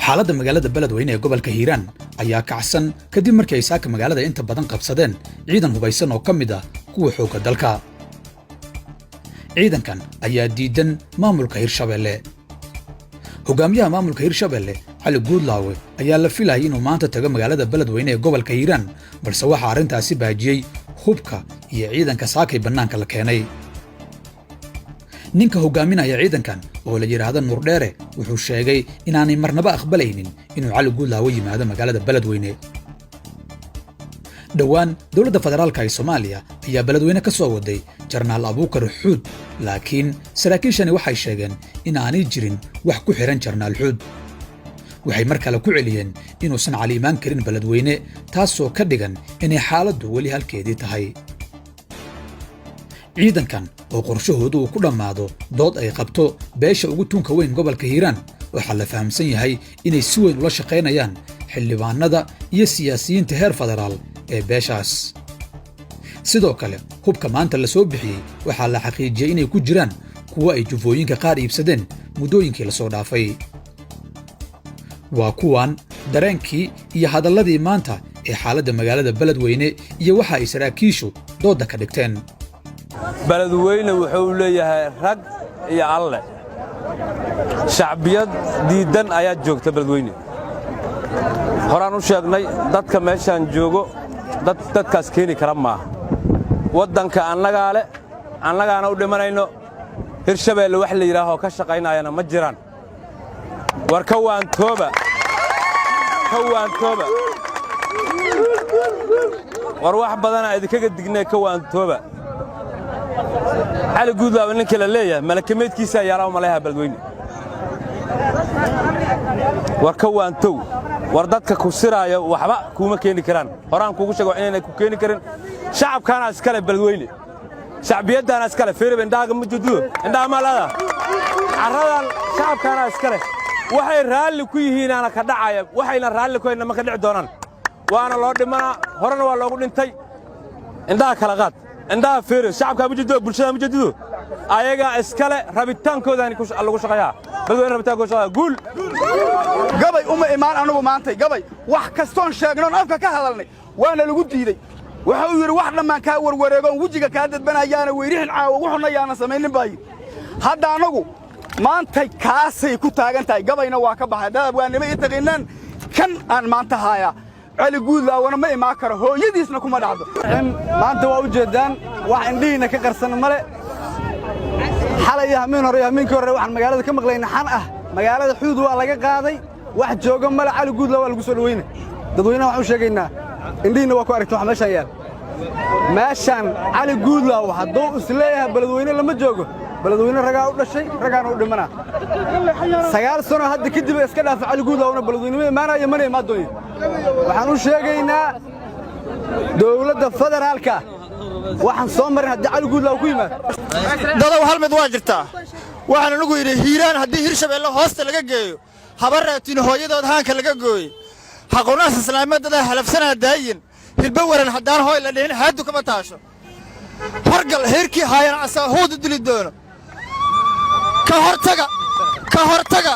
Xaaladda magaalada Beledweyne ee gobolka Hiiraan ayaa kacsan kadib markii ay saaka magaalada inta badan qabsadeen ciidan hubaysan oo ka mid ah kuwa xoogga dalka. Ciidankan ayaa diidan maamulka Hirshabelle. Hogaamiyaha maamulka Hirshabelle, Cali Guudlaawe, ayaa la filayay inuu maanta tago magaalada Beledweyne ee gobolka Hiiraan, balse waxaa arrintaasi baajiyey hubka iyo ciidanka saakay bannaanka la keenay. Ninka hogaaminaya ciidankan oo la yidhaahdo Nuurdheere wuxuu sheegay inaanay marnaba aqbalaynin inuu Cali Guudlaawe yimaado magaalada Beledweyne. Dhowaan dowladda federaalka ee Soomaaliya ayaa Beledweyne ka soo waday Jenaraal Abuukar Xuud, laakiin saraakiishani waxay sheegeen in aanay jirin wax ku xidhan Jenaraal Xuud. Waxay mar kale ku celiyeen inuusan Cali imaan karin Beledweyne, taasoo ka dhigan inay xaaladdu weli halkeedii tahay. Ciidankan oo qorshahoodu uu ku dhammaado dood ay qabto beesha ugu tunka weyn gobolka Hiiraan, waxaa la fahamsan yahay inay si weyn ula shaqaynayaan xildhibaanada iyo siyaasiyiinta heer federaal ee beeshaas. Sidoo kale, hubka maanta la soo bixiyey waxaa la xaqiijiyey inay ku jiraan kuwo ay jufooyinka qaar iibsadeen muddooyinkii la soo dhaafay. Waa kuwan dareenkii iyo hadalladii maanta ee xaaladda magaalada Beledweyne iyo waxa ay saraakiishu doodda ka dhigteen. Beledweyne wuxuu leeyahay rag iyo Alle. Shacbiyad diiddan ayaa joogta Beledweyne. Horaan u sheegnay, dadka meeshaan joogo dad dadkaas keeni kara maaha. Waddanka annagaa leh, annagaana u dhimanayno. Hirshabeelle wax la yidhaahoo ka shaqaynayana ma jiraan. War ka waantooba, ka waantooba. War wax badanaa idinkaga dignee, ka waantooba. Cali Guudlaaba ninka la leeyahay malakameedkiisaa yaalaa u malayha Beledweyne. War ka waantow. War dadka ku siraaya waxba kuuma keeni karaan. Horaan kuugu sheego inaynay ku keeni karin. Shacabkaana iskale Beledweyne, shacbiyaddaana iskale. Fiirib, indhaaga ma jududo, indhaha maalada carradan shacabkaana iskale. Waxay raalli ku yihiinaana ka dhacaya, waxayna raalli ku hayna ma ka dhici doonaan. Waana loo dhimanaa, horena waa loogu dhintay. Indhaha kala qaad, indhaha fiiri. Shacabkaa ma jududo, bulshada ma jududo, ayagaa iskale. Rabitaankoodaani lagu shaqeeyaa Beledweyne, rabitaankooda shaqeeyaa. Guul! Gabay uma imaan anugu maantay. Gabay wax kastoon sheegnoon afka ka hadalnay waana lagu diidey. Wuxuu yidhi: "Wax dhammaan kaa warwareegoon wejiga kaa dadbanayaana weyrixin caawa wuxuna yaana samaynin," baa yidhi. Hadda annagu maantay kaasay ku taagan tahay. Gabayna waa ka baxay. Dadab waanima ii taqiinaan kan aan maanta haayaa. Cali Guudlaawana ma imaan karo, hooyadiisna kuma dhacdo. Maanta waa u jeeddaan, wax indhihiinna ka qarsan male. Xalay iyo hamiin hore iyo hamiinkii hore waxaan magaalada ka maqlayna xan ah magaalada Xuud waa laga qaaday, wax jooga male, Cali Guudlaa waa lagu soo dhaweyna. Dadweynaha waxaan u sheegaynaa, indhihiinna waa ku aragteen wax meeshaan yaal. Meeshaan Cali Guudlaaw hadduu is leeyahay Beledweyne lama joogo, Beledweyne ragaa u dhashay, ragaana u dhimanaa. 9 sano hadda kadib iska dhaafa, Cali Guudlaawna Beledweyne ma imaanayo, mana imaan dooyo. Waxaan u sheegaynaa dowladda federaalka, waxaan soo marin haddii Cali Guudlaaw ku yimaado. Dadow, hal mid waa jirtaa. Waxaan anugu yidhi, Hiiraan haddii Hirshabeelle hoosta laga geeyo, haba raatin hooyadood haanka laga gooye, haqonaas islaamadada halafsanaa daayin, hilba waran haddaan hooy la dhihin, haaddu kama taasho, horgal heerkii haayan casaa huudu dili doono. Ka hortaga, ka hortaga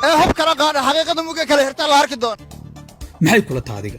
ee hub kala qaadha. Xaqiiqada muge kala hirtaa la arki doono. Maxay kula taha adiga?